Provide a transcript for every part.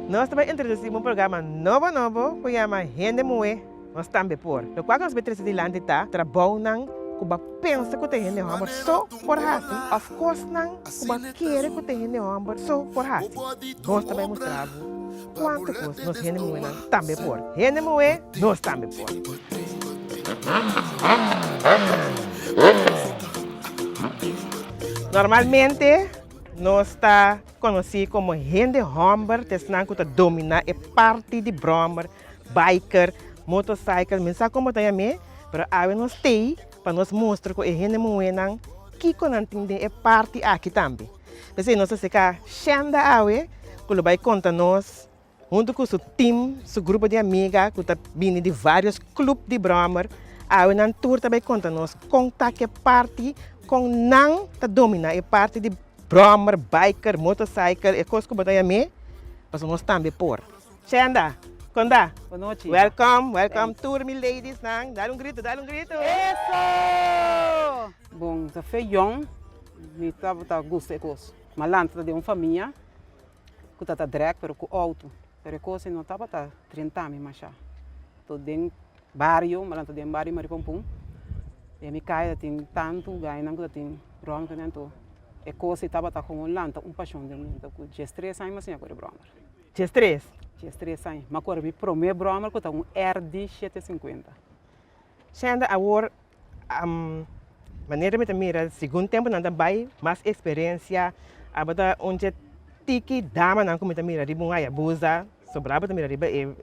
Nos ta bai introdusí un programa nobo nobo ku yama Hende Muhé Nos Tambe Por. Lokual ku nos bai trese dilanti ta trabounan ku bo a pensa ku ta hende hòmber so por hasi òf kosnan ku bo a kere ku ta hende hòmber so por hasi. Nos ta bai mustra bo kuantu kos nos hende muhénan tambe por. Hende muhé nos tambe por. Normalmente nos ta konosí komo hende hòmber ta esnan ku ta dominá e parti di bròmer, biker, motorcycle, mi no sa komo ta yam'é, pero awe nos t'ei pa nos mustra ku e hende muhénan kiko nan tin den e parti aki tambe. P'esei nos ta seka Shenda awe ku lo bai konta nos Huntu ku su tim, su grupo di amiga ku ta bini di vários klup di bròmer, awe nan tur ta bai konta nos kon ta ke parti, kon nan ta dominá e parti di bròmer, biker, motorcycle, e kos ku bo ta yam'é, pasobra nos tambe por. Shenda, kon ta? Bonochi. Wèlkòm, wèlkòm tur mi ladiesnan. Dal un gritu, dal un gritu. Eso! Bon, ta fe yòn, mi tabata gusta e kos. M'a lanta ta den un famia. Ku ta ta drèk pero ku outo. Pero e kos ei no tabata drenta mi mashá. To den bario, mi a lanta den bario Maripampun, den mi kaya ta tin tantu gainan ku ta tin bròmer ku anto e kos ei tabata komo lanta un pashon den mi. Anto ku diestres aña mi a siña kore bròmer. Diestres? Diestres aña. Mi a kore mi promé bròmer ku ta un RD shete sinkuenta. Shenda awor manera mi ta mira segun temponan ta bai mas experiencia abo ta un dje tiki damanan ku mi ta mira riba un hayabusa sobra bo ta mira riba e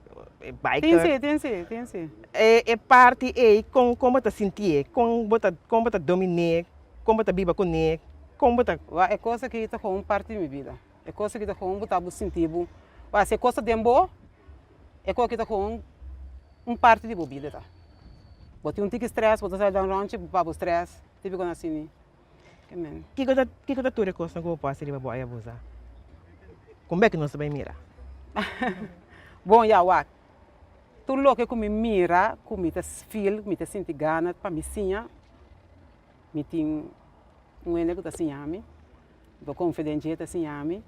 biker. Tin si, tin si, tin si. E parti ei kon kon bo ta sintié kon bo ta kon bo ta dominé kon bo ta biba kuné kon bo ta. Wak e kos aki ta komo un parti di mi bida e kos aki ta komo bo ta bo sinti bo wak si e kos ta den bo E kos aki ta kon un parti di bo bida ta. Bo tin un tiki stress, bo ta sali da un ròntje pa bo stress, típiko na asina. Ke men. Kiko ta kiko ta tur e kosnan ku bo por hasi riba bo Hayabusa? Kon bek nos ta bai mira? Bon ya wak, tur loke ku mi mira ku mi ta feel, mi ta sinti gana pa mi siña, mi tin un hende ku ta siña mi, bo konfia den dje ta siña mi.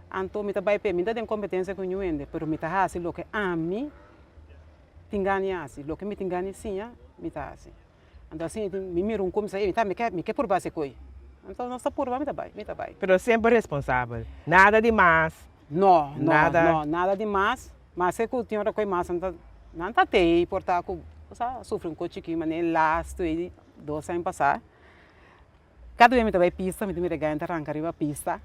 Anto mi ta bai p'e, mi ta den kompetensia ku ñu hende, pero mi ta hasi loke ami tin gana di hasi, loke mi tin gana di siña, mi ta hasi. Anto asina mi mira un kumsa, ey mi ke mi ke purba hasi koi. Anto nos ta purba, mi ta bai, mi ta bai. Pero semper responsabel, nada di mas. No, no, no, nada di mas, maske ku tin ora koi mas nan ta, nan ta tei por ta ku, osea, sufri un kos chikí manera e lastu ei dos aña pasá. Kada bes mi ta bai pista mi ta mira e gana ta ranka riba pista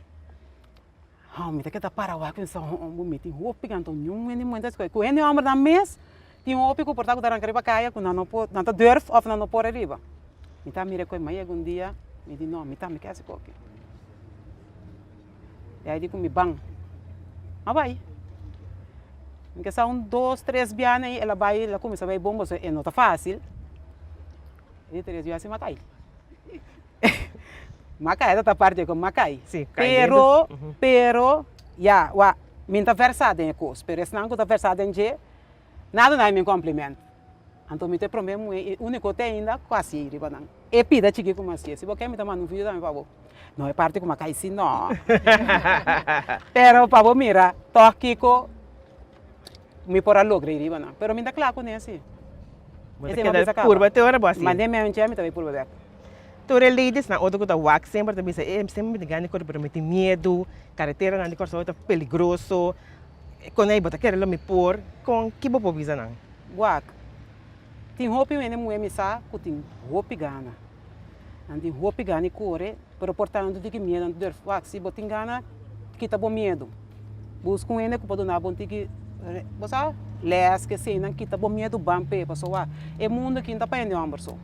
ho mi ta keda para wak pensa ho bo mi tin hopi gana anto niun hende muhé ta skohe ku hende hombernan mes tin hopi ku por ta ku ta ranka riba kaya ku nan no por nan ta durf of nan no por ariba mi ta mira koe mai algun dia mi di no mi tambe ke hasi koki e ai di ku mi ban a bai mi ke sa un dos tres biaha el a bai el a kuminsa bai bon pasobra e no ta fasil e di tres biaha si matai. Makai ta ta parti ku makai. Sí, pero, pero, ya, wak, mi ta versá den e kos, pero esnan ku ta versá den dje, nada na mi kompliment. Anto mi ta e promé muhé i úniko te ainda ku hasié ei riba nan. E pida chikí ku mi hasié. Si bo ke mi ta manda un video tambe pa bo. No e parti ku makai sí no. Pero pa bo mira tòg kiko mi por a logra ei riba nan. Pero mi ta kla kuné sí. Bo ta keda purba te ora bo a si. Mande mi anch'e mi ta bai purba bek. Tur e ladies nan otro ku ta wak semper ta bisa e semper mi tin gana di kore pero mi tin miedu, kareteranan di Kòrsou ta peligroso, kon ei bo ta kere lo mi por, kon ki bo por bisa nan? Wak, tin hopi hende muhé mi sa ku tin hopi gana, nan tin hopi gana di kore pero por ta nan tin tiki miedu nan ta durf, wak si bo tin gana kita bo miedu. Buska un hende ku por duna bo un tiki, bo sa, lès, ke nan kita bo miedu ban p'e, pasobra e mundu aki no ta pa hende hòmber so,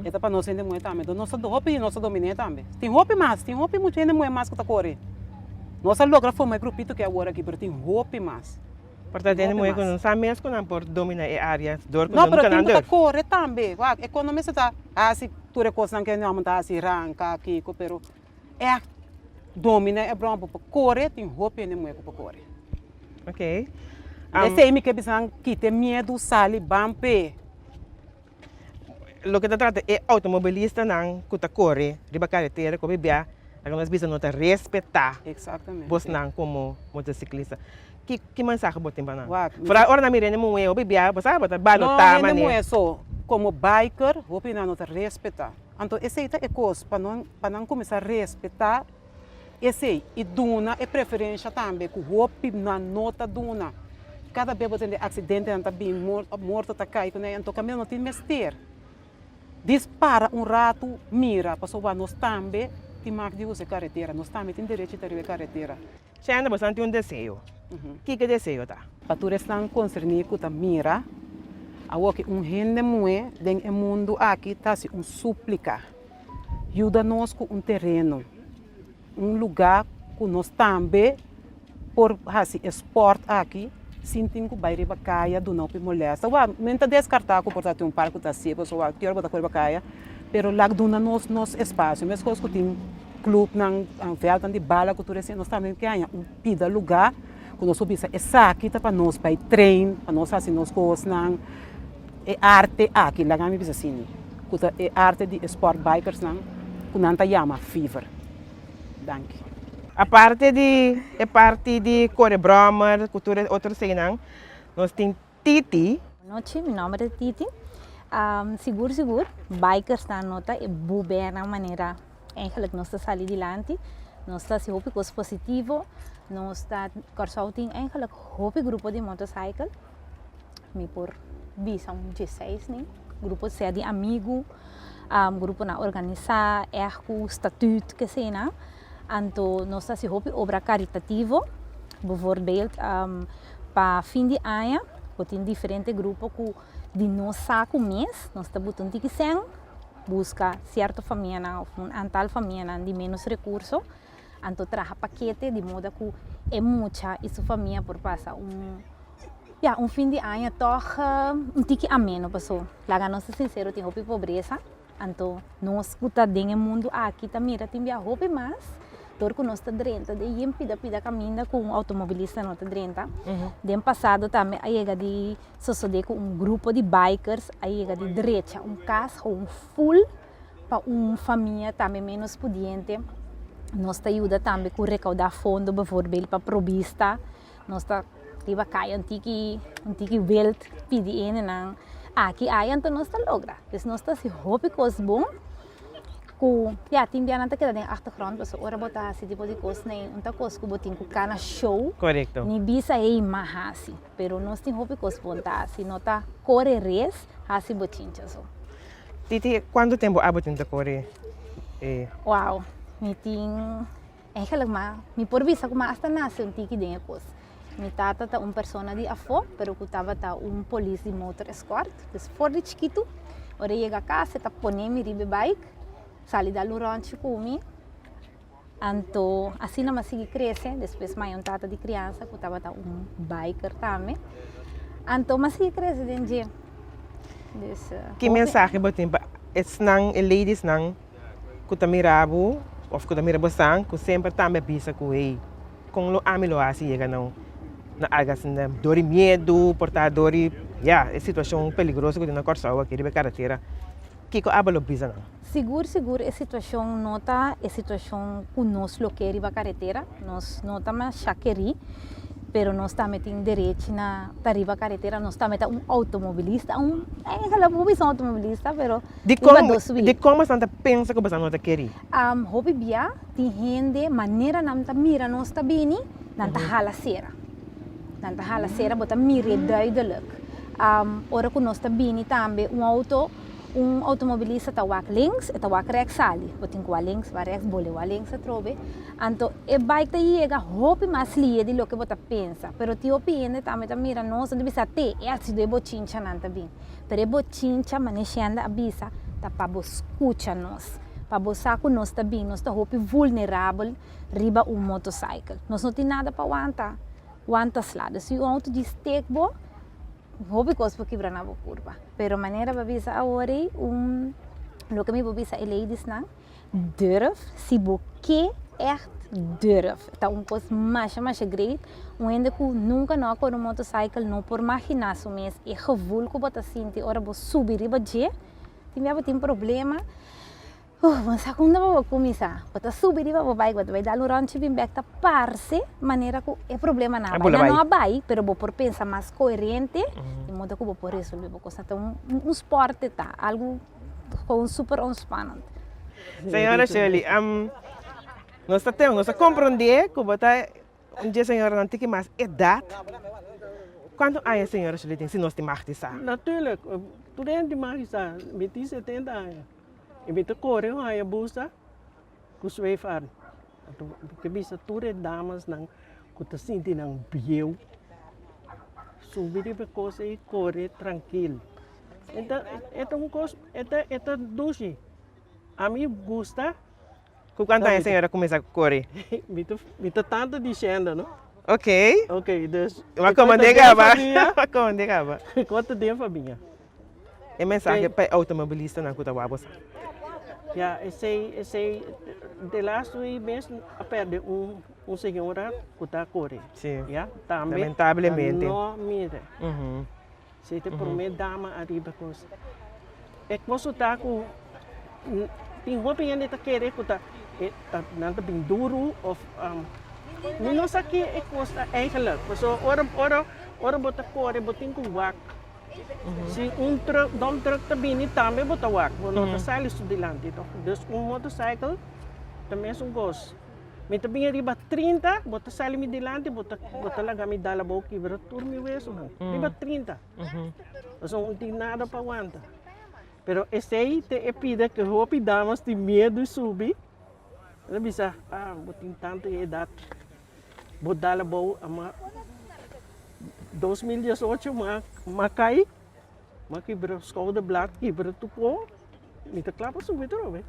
e ta pa nos hende muhé tambe. Enton nos ta, hopi di nos ta dominé tambe. Tin hopi mas, tin hopi mucha hende muhé mas ku ta kore. Nos a logra forma e grupito ku e awor aki, pero tin hopi mas. Por ta hende muhé ku no sa mes ku nan por dominá e área dor ku No, nan pero nunka tin nan ku ta durf. kore tambe. Wak, e kono mester ta hasi tur e kosnan ku hende hòmber ta hasi, ranka, kiko, pero. Echt domina e bromper pa kore tin hopi hende muhé ku por kore. Ok. Esei mi ke bisa nan kita e miedu sali ban p'e. Loke ta trata e outomobilistanan ku ta kore riba karetera ku bia. Laga nos bisa no ta respetá Exactamente. bosnan komo motosiklista. Ki ki mensahe bo tin pa nan? Wak, mi Foral ora nan mira hende muhé hopi bia, bo sa bo ta No, balotá hende manera. muhé so, komo biker hopi nan no ta respetá. Anto esei ta e kos pa nan pa nan kuminsá respetá esei i duna e preferensha tambe ku hopi nan no ta duna. Kada bes bo tende aksidentenan ta bin, morto ta kai kuné, anto kaminda no tin mester. Dis para un ratu mira pasobra nos tambe tin mak di usa e karetera, nos tambe tin derecho di ta riba e karetera. Shenda, boso tin un deseo. Kiko e deseo ta? Pa tur esnan konserní ku ta mira awoki un hende muhé den e mundu aki ta hasi un súplika, yuda nos ku un tereno, un lugá ku nos tambe por hasi e spòrt aki sin tin ku bai riba kaya duna hopi molèsta. Wak, mi no ta deskartá ku por ta tin un par ku ta hasié pasobra wak ki ora bo ta kore riba kaya, pero lak duna nos nos espasio. Meskos ku tin klupnan, vèltnan di bala ku tur esei, nos tambe ke haña un pida lugá ku nos por bisa esaki ta pa nos bai train, pa nos hasi nos kosnan. E arte aki, laga mi bisa asina, ku ta e arte di e sport bikersnan ku nan ta yama fever. Danki. Aparte di e parti di kore bròmer ku tur e otro eseinan, nos tin Titi. Nochi, mi nomber ta Titi. Sigur sigur bikersnan no ta e bubernan manera eigenlijk nos ta sali dilanti. Nos ta hasi hopi kos positivo. Nos ta, Kòrsou tin eigenlijk hopi grupo di motorcycle. Mi por bisa un dieseis ni. Grupo sea di amigu, gruponan organisá, ègt ku statuut keseinan. Anto nos ta hasi hopi obra karitativo, bijvoorbeeld pa fin di aña bo tin diferente grupo ku di nos sa ku mes nos ta buta un tiki sèn buska sierto famianan òf un antal famianan di ménos rekurso, anto traha pakete di moda ku e mucha i su famia por pasa un ya un fin di aña tòg un tiki ameno paso laga nos ta sinsero tin hopi pobresa. Anto nos ku ta den e mundu aki ta mira tin bia hopi mas dor ku nos ta drenta den yen pida pida kaminda ku un outomobilista no ta drenta. Den pasado tambe a yega di sosode ku un grupo di bikers a yega di drecha un kas gewoon ful pa un famia tambe menos pudiente. Nos ta yuda tambe ku rekouda fondo bevoorbeeld pa probista. Nos ta riba kaya un tiki un tiki wild pidi hendenan aki aya anto nos ta logra. Dus nos ta hasi hopi kos bon ku ya tin bia nan ta keda den achtergrond pasobra ora bo ta hasi tipo di kos nei un ta kos ku bo tin ku kana show ni bisa ey m'a hasi pero nos tin hopi kos bon ta hasi no ta kore res hasi bochincha so. Titi kuantu tempu abo tin ta kore e. Wow mi tin. Eigenlijk ma mi por bisa ku mi hasta nase un tiki den e kos. Mi tata ta un persona di afó, pero ku tabata un polis di motor escort. Dus for di chikitu, ora e yega kas e ta pone mi riba e bike, sali dal un ròntje ku mi. Anto asina mi a sigui krese, despues mi a haña un tata di kriansa ku tabata un biker tambe. Anto mi a sigui krese den dje. Dus Ki mensahe bo tin pa esnan, e ladiesnan ku ta mira bo òf ku ta mira bosan ku semper tambe a bisa ku hey kon lo ami lo hasi yega na na algu asina dor di miedu por ta dor di ya e situashon peligroso ku tin na Kòrsou aki riba e karetera kiko abo lo bisa nan? Sigur sigur e situashon no ta e situashon ku nos lo ke riba karetera nos no ta masha kerí pero nos tambe tin derechi na ta riba karetera nos tambe ta un outomobilista un eigenlijk bo bisa un outomobilista pero Dikon dikon boso ta pensa ku boso no ta keri? Hopi bia tin hende manera nan ta mira nos ta bini, nan ta hala sera. Nan ta hala sera, bo ta mir'é duidelijk. Ora ku nos ta bini tambe un outo, un outomobilista ta wak links, e ta wak rèks sali. Bo tin ku wak links, wak rèks, bole wak links atrobe. Anto e bike ta yega hopi mas lie di loke bo ta pensa. Pero tin hopi hende tambe ta mira nos, nan ta bisa te, e hasido e bochinchanan ta bin. Pero e bochincha, manera Shenda a bisa, ta pa bo scucha nos, pa bo sa cu nos ta bin, nos ta hopi vulnerabel riba un motorcycle. Nos no tin nada pa wanta, wanta sla. Dus si un auto djis steek bo, hopi cos por kibra na bo curpa. Pero manera bo a bisa awor ei, un, loke mi por bisa e ladiesnan, Durf, si bo ke ègt durf. Ta un kos masha masha great. Un hende ku nunka no a kore un motorcycle no por maginá su mes e gevoel ku bo ta sinti ora bo subi riba dje. Tin bia bo tin problema. Bo sa unda bo por kuminsá. Bo ta subi riba bo bike, bo ta bai dal un ròntje bin bèk, ta parse manera ku e problemanan a bai. Nan no a bai, pero bo por pensa mas koherente, di modo ku bo por resolvé bo kosnan. Ta un spòrt e ta, algu gewoon super ontspannend. Señora Shirley, nos ta nos ta komprondé ku bo ta un dje señoranan tiki mas edat. Kuantu aña señora Shirley tin, si nos tin mag di sa? Natuurlijk, tur hende mag di sa. Mi tin setenta aña. I mi ta kore un Hayabusa ku zweefarm. Anto mi ta bisa tur e damasnan ku ta sinti nan bieu, subi riba e kos ei kore trankil. E ta e ta un kos e ta e ta dushi. Ami gusta. Ku kuantu aña señora kuminsá kore? Mi ta mi ta tantu di shenda no. Ok. Ok dus. Bo komand'é kaba. Bo komand'é kaba. Ku ta den famia. E mensahe pa e outomobilistanan ku ta wak boso. Ya, esei, esei, de laatste week mes a perde un, un señora ku ta kore. Sí. Ya, tambe. Lamentablemente. No mira. Si ta e prome dama ariba kos. E kos ku ta ku tin hopi hende ta kere ku ta e ta nan ta bin duru of mi no sa ki e kos ta eigenlijk pasobra ora ora ora bo ta kore bo tin ku wak. Si un truck, dump truck ta bini tambe bo ta wak, bo no ta sali su dilanti toch. Dus un motorcycle ta mesun kos. Mi ta bini riba 30, bo ta sali mi dilanti, bo ta bo ta laga mi dal abou kibra tur mi wesonan. Riba 30. Pasobra no tin nada pa wanta. Pero esei ta e pida ku hopi damas tin miedu di subi. Nan ta bisa, ah bo tin tantu edat. Bo dal abou ama 2018 ma ma kai ma kibra schouderblad kibra tuko mi ta kla pa subi atrobe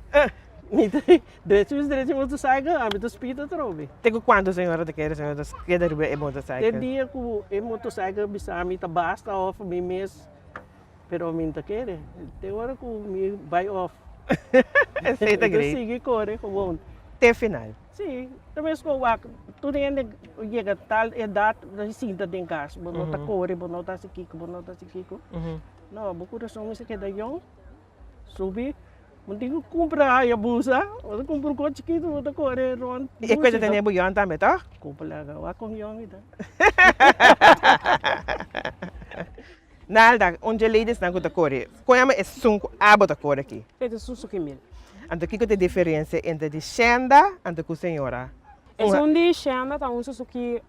mi ta drechi mi drechi motorcycle ami ta speed atrobe. Te ku kuantu señora ta kere señora ta keda riba e motorcycle? Te dia ku e motorcycle bisa mi ta basta of mi mes pero mi no ta kere te ora ku mi bai of. Esei ta great. Mi ta sigui kore gewoon. Te final. Sí, ta mes ku wak tur hende yega tal edat ta sinta den kas, bo no ta kore, bo no ta hasi kiko, bo no ta hasi kiko. No, bo kurason mester keda yòn, subi, bo tin ku kumpra Hayabusa, bo ta kumpra un kos chikitu bo ta kore rònt. I e kos ta tene bo yòn tambe tòg? Kumpra laga wak kon yòn i ta. Nalda, un dje ladiesnan ku ta kore, kon yama esun ku abo ta kore aki? E ta Suzuki Mil. Anto kiko ta e diferensia entre di Shenda anto ku señora? Esun di Shenda ta un Suzuki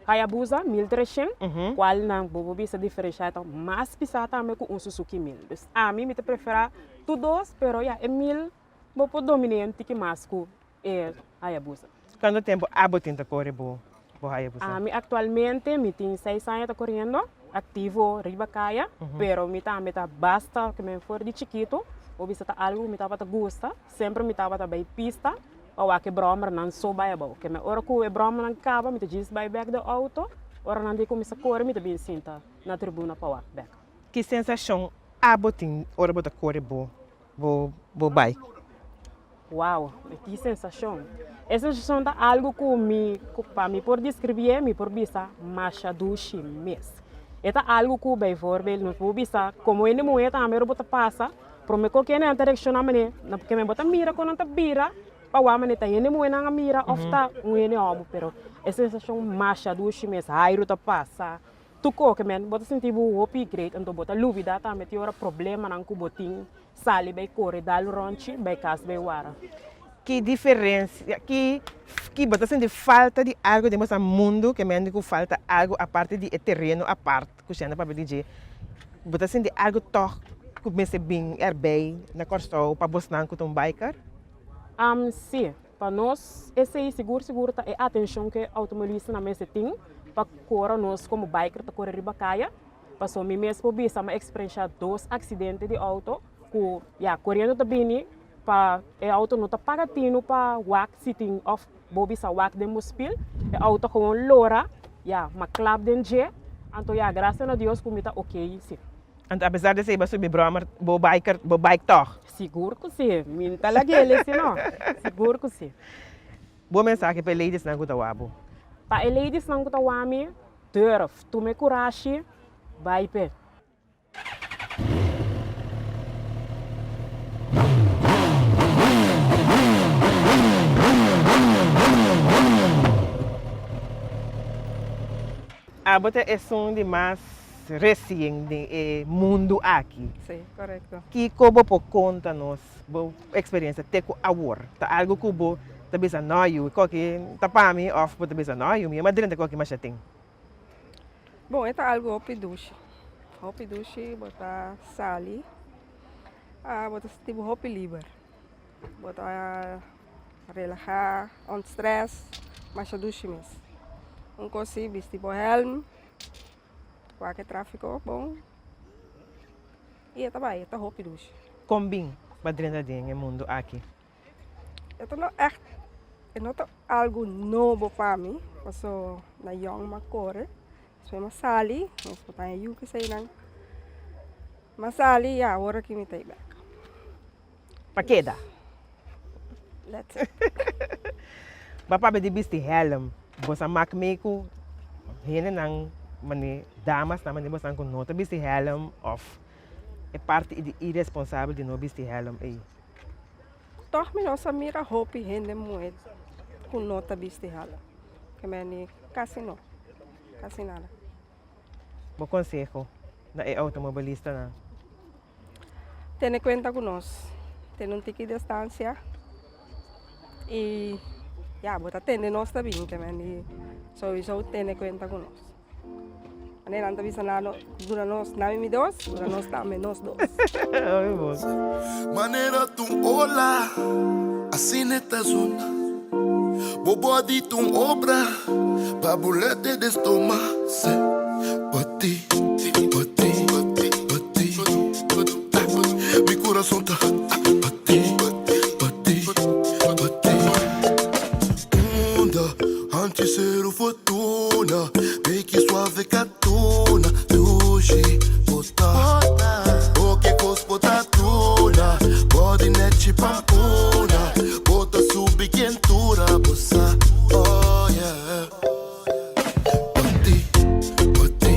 Hayabusa 1300, kual nan bo por bisa diferensha ta mas pisá tambe ku un Suzuki Mil. Dus ami mi ta preferá tur dos, pero ya e Mil bo por dominé un tiki mas ku e Hayabusa. Kuantu tempu abo tin ta kore bo bo Hayabusa? Ami aktualmente mi tin seis aña ta koriendo aktivo riba kaya, pero mi tambe ta basta ke men for di chikitu, bo bisa ta algu ku mi tabata gusta, semper mi tabata bai pista pa wak e bròmernan so bai abou. Ke men ora ku e bròmernan kaba mi ta djis bai bèk den outo, ora nan di kuminsá kore mi ta bin sinta na tribuna pa wak bèk. Ki sensashon abo tin ora bo ta kore bo bo bo bike? Wow, ki sensashon! E sensashon ta algu ku mi, ku pa mi por describié, mi por bisa masha dushi mes. E ta algu ku bijvoorbeeld nos por bisa komo hende muhé tambe ora bo ta pasa, promé ku kende nan ta reakshoná manera, na ke men bo ta mira kon nan ta bira pa wak manera ta hende muhé nan a mira òf ta un hende hòmber, pero e sensashon masha dushi mes, airu ta pasa, Tur koke men, bo ta sinti bo hopi great anto bo ta lubida tambe tin ora problemanan ku bo tin sali bai kore dal ronchi bai kas bai wara. Ki diferencia, ki ki bo ta sinti falta di algo den boso mundu ke men di ku falta algo aparte di e tereno apart ku shenda papia di dje, bo ta sinti algo tog ku mester bin erbij na Kòrsou pa bosnan ku ta un biker? Si, Pa nos esei sigur sigur ta e atencion cu e automobilistanan mester tin pa cora nos como biker ta core riba caya. Pasobra mi mes por bisa mi a experiencia dos accidente di auto cu ya coriendo ta bini pa e auto no ta paga tino pa wak si tin of bo bisa wak den bo spiel e auto gewoon lora ya ma klap den dje anto ya gracias na Dios cu mi ta ok si. Anto apesar di esei bo a subi brommer bo biker bo bike tog? Sigur ku si, mi no ta lag'el esi no, sigur ku si. Bo mensahe pa e ladiesnan ku ta wak bo? Pa e ladiesnan ku ta wak mi, durf, tuma e kurashi, bai p'e. Abo ta esun di mas resien den e mundu aki. Sí, korekto. Kiko bo por konta nos bo eksperensia te ku awor? Ta algu ku bo ta bisa no yu koki ta pa mi òf bo ta bisa no yu mi a drenta koki masha tin? Bon e ta algu hopi dushi, hopi dushi bo ta sali bo ta sinti bo hopi liber, bo ta relahá, ontstress, masha dushi mes. Un kos si bisti bo hèlm, wak e tráfiko bon i e ta bai, e ta hopi dushi. Kon bin bo a drenta den e mundu aki? E ta no ègt, e no ta algu nobo pa mi, paso na yòn mi a kore, despues mi a sali, nos por ta yu keseinan, mi a sali i awor aki mi ta ei bèk. Pa keda? That's it. Bo a papia di bisti hèlm, bo sa mak mi ku hendenan manera damasnan manera bosan ku no ta bisti hèlm òf e parti di iresponsabel di no bisti hèlm ei? Tòg mi no sa mira hopi hende muhé ku no ta bisti hèlm. Ke meni kasi no, kasi nada. Bo konseho na e outomobilistanan? Tene kuenta ku nos, tene un tiki distansia i ya bo ta tende nos ta bin ke meni souiso tene kuenta ku nos. Manera nan ta bisa na duna nos nami mi dos, duna nos tambe nos dos. Manera t'un ola, asina e ta zona. Bo body t'un obra, pa bo lete den stoma. Se, pa ti, pa ti, pa ti. Mi corazon ta pa ti, pa ti, pa ti. Unda, anchi seru fortuna, Beki suave katuna, dushi bo ta. Oke kos bo ta duna, body nechi pampuna, bo ta subi kentura, bo sa, oh yeah. Pa ti, pa ti,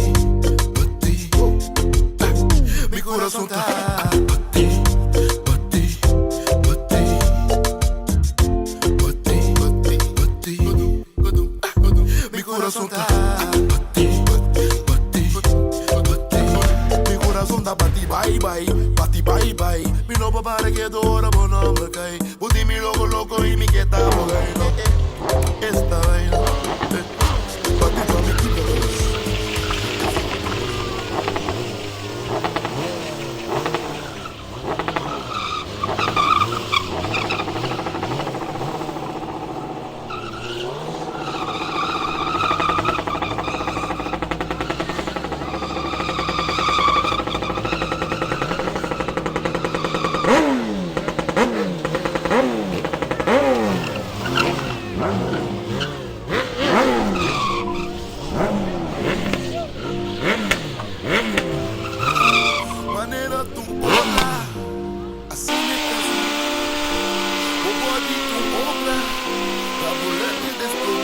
pa ti, mi kurason ta pa ti, pa ti, pa ti, pa ti, pa ti, pa ti, mi kurason ta pa ti, pa ti, pa ti, mi kurason ta pa ti, bai bai, pa ti bai bai, mi no por para ketu ora bo nomber kai, bo tin mi loko loko i mi ke ta bo gai. Esta vaina pa ti pa mi kita dos. Manera tu ola, asina e ta zona. Bo body tu obra, pa bo lete den stoma.